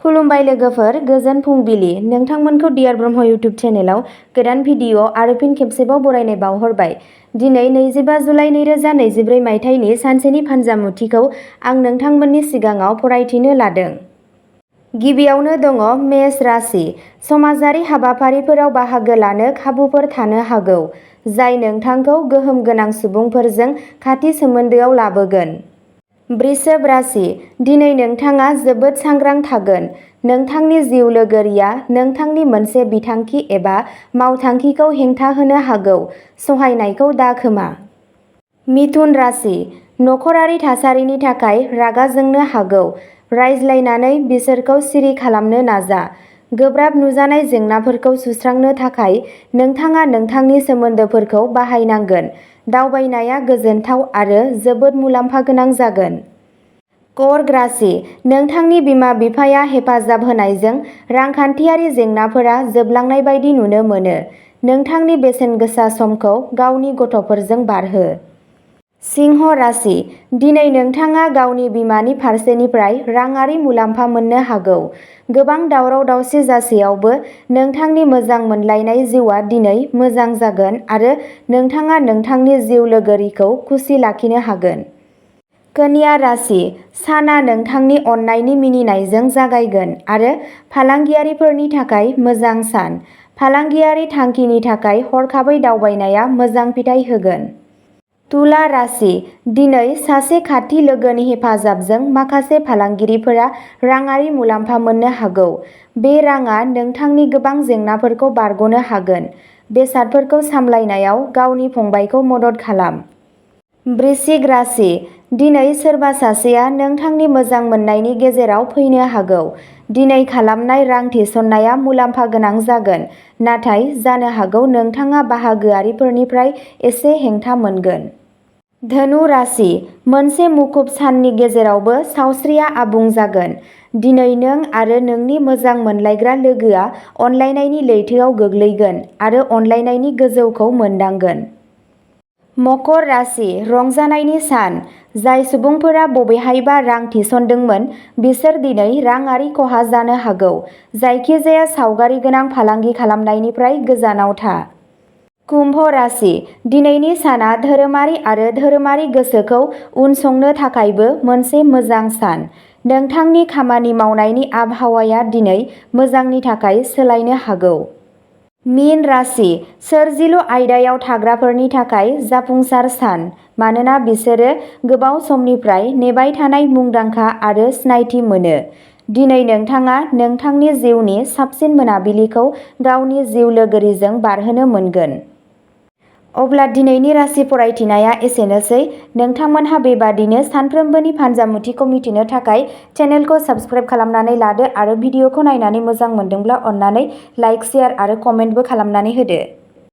खुलुमबाय लोगोफोर, गोजोन फुंबिलि। नोंथांमोनखौ डियार ब्रह्म इउटिउब चेनेलाव गोदान भिडिअ आरो फिन खेबसेबाव बरायनाय बावहरबाय। दिनै 25 जुलाइ 2024 मायथाइनि सानसेनि फानजामुथिखौ आं नोंथांमोननि सिगाङाव फरायथिनो लादों। गिबियावनो दङ मेष राशि। समाजारि हाबाफारिफोराव बाहागो लानो खाबुफोर थानो हागौ, जाय नोंथांखौ गोहोम गोनां सुबुंफोरजों खाथि सोमोन्दोआव लाबोगोन। वृषभ राशि। दिनै नोंथाङा जोबोद सांग्रां थागोन। नोंथांनि जिउ लोगोरिया नोंथांनि मोनसे बिथांखि एबा मावथांखिखौ हेंथा होनो हागौ, सहायनायखौ दाखोमा। मिथुन राशि। नखरारि थासारिनि थाखाय रागा जोंनो हागौ। रायज्लायनानै बिसोरखौ सिरि खालामनो नाजा। गोब्राब नुजानाय जेंनाफोरखौ सुस्रांनो थाखाय नोंथाङा नोंथांनि सोमोन्दोफोरखौ बाहायनांगोन। दावबायनाया गोजोनथाव आरो जोबोद मुलाम्फा गोनां जागोन। कर्क राशि। नोंथांनि बिमा-बिफाया हेफाजाब होनायजों रांखान्थियारि जेंनाफोरा जोबलांनाय बायदि नुनो मोनो। नोंथांनि बेसेनगोसा समखौ गावनि गथ'फोरजों बारहो। सिंह राशि। दिनै नोंथाङा गावनि बिमानि फारसेनिफ्राय राङारि मुलाम्फा मोननो हागौ। गोबां दावराव-दावसि जासेयावबो नोंथांनि मोजां मोनलायनाय जिउआ दिनै मोजां जागोन आरो नोंथाङा नोंथांनि जिउ लोगोरिखौ खुसि लाखिनो हागोन। कन्या राशि। साना नोंथांनि अननायनि मिनिनायजों जागायगोन आरो फालांगियारिफोरनि थाखाय मोजां सान। फालांगियारि थांखिनि थाखाय हरखाबै दावबायनाया मोजां फिथाय होगोन। तुला राशि। दिनै सासे खाथि लोगोनि हेफाजाबजों माखासे फालांगिरिफोरा राङारि मुलाम्फा मोननो हागौ। बे राङा नोंथांनि गोबां जेंनाफोरखौ बारग'नो हागोन। बेसादफोरखौ सामलायनायाव गावनि फंबायखौ मदद खालाम। वृश्चिक राशि। दिनै सोरबा सासेया नोंथांनि मोजां मोननायनि गेजेराव फैनो हागौ। दिनै खालामनाय रां थिसननाया मुलाम्फा गोनां जागोन, नाथाय जानो हागौ नोंथाङा बाहागोआरिफोरनिफ्राय एसे हेंथा मोनगोन। धनु राशि। मोनसे मुखुब साननि गेजेरावबो सावस्रिया आबुं जागोन। दिनै नों आरो नोंनि मोजां मोनलायग्रा लोगोआ अनलायनायनि लैथोआव गोग्लैगोन आरो अनलायनायनि गोजौखौ मोनदांगोन। मकर राशि। रंजानायनि सान। जाय सुबुंफोरा बबेहायबा रां थिसनदोंमोन बिसोर दिनै राङारि खहा जानो हागौ। जायखिजाया सावगारि गोनां फालांगि खालामनायनिफ्राय गोजानाव था। कुम्भ राशि। दिनैनि साना धोरोमारि आरो धोरोमारि गोसोखौ उनसंनो थाखायबो मोनसे मोजां सान। नोंथांनि खामानि मावनायनि आबहावाया दिनै मोजांनि थाखाय सोलायनो हागौ। मीन राशि। सोरजिलु आयदायाव थाग्राफोरनि थाखाय जाफुंसार सान, मानोना बिसोरो गोबाव समनिफ्राय नेबाय थानाय मुंदांखा आरो सिनायथि मोनो। दिनै नोंथाङा नोंथांनि जिउनि साबसिन मोनाबिलिखौ गावनि जिउ लोगोरिजों बारहोनो मोनगोन। अब्ला दिनैनि राशि फरायथिनाया एसेनोसै। नोंथांमोनहा बेबादिनो सानफ्रोमबोनि फानजामुथिखौ मिथिनो थाखाय चेनेलखौ साबस्क्राइब खालामनानै लादो आरो भिडिअखौ नायनानै मोजां मोनदोंब्ला अन्नानै लाइक, शेयार आरो कमेन्टबो खालामनानै होदो।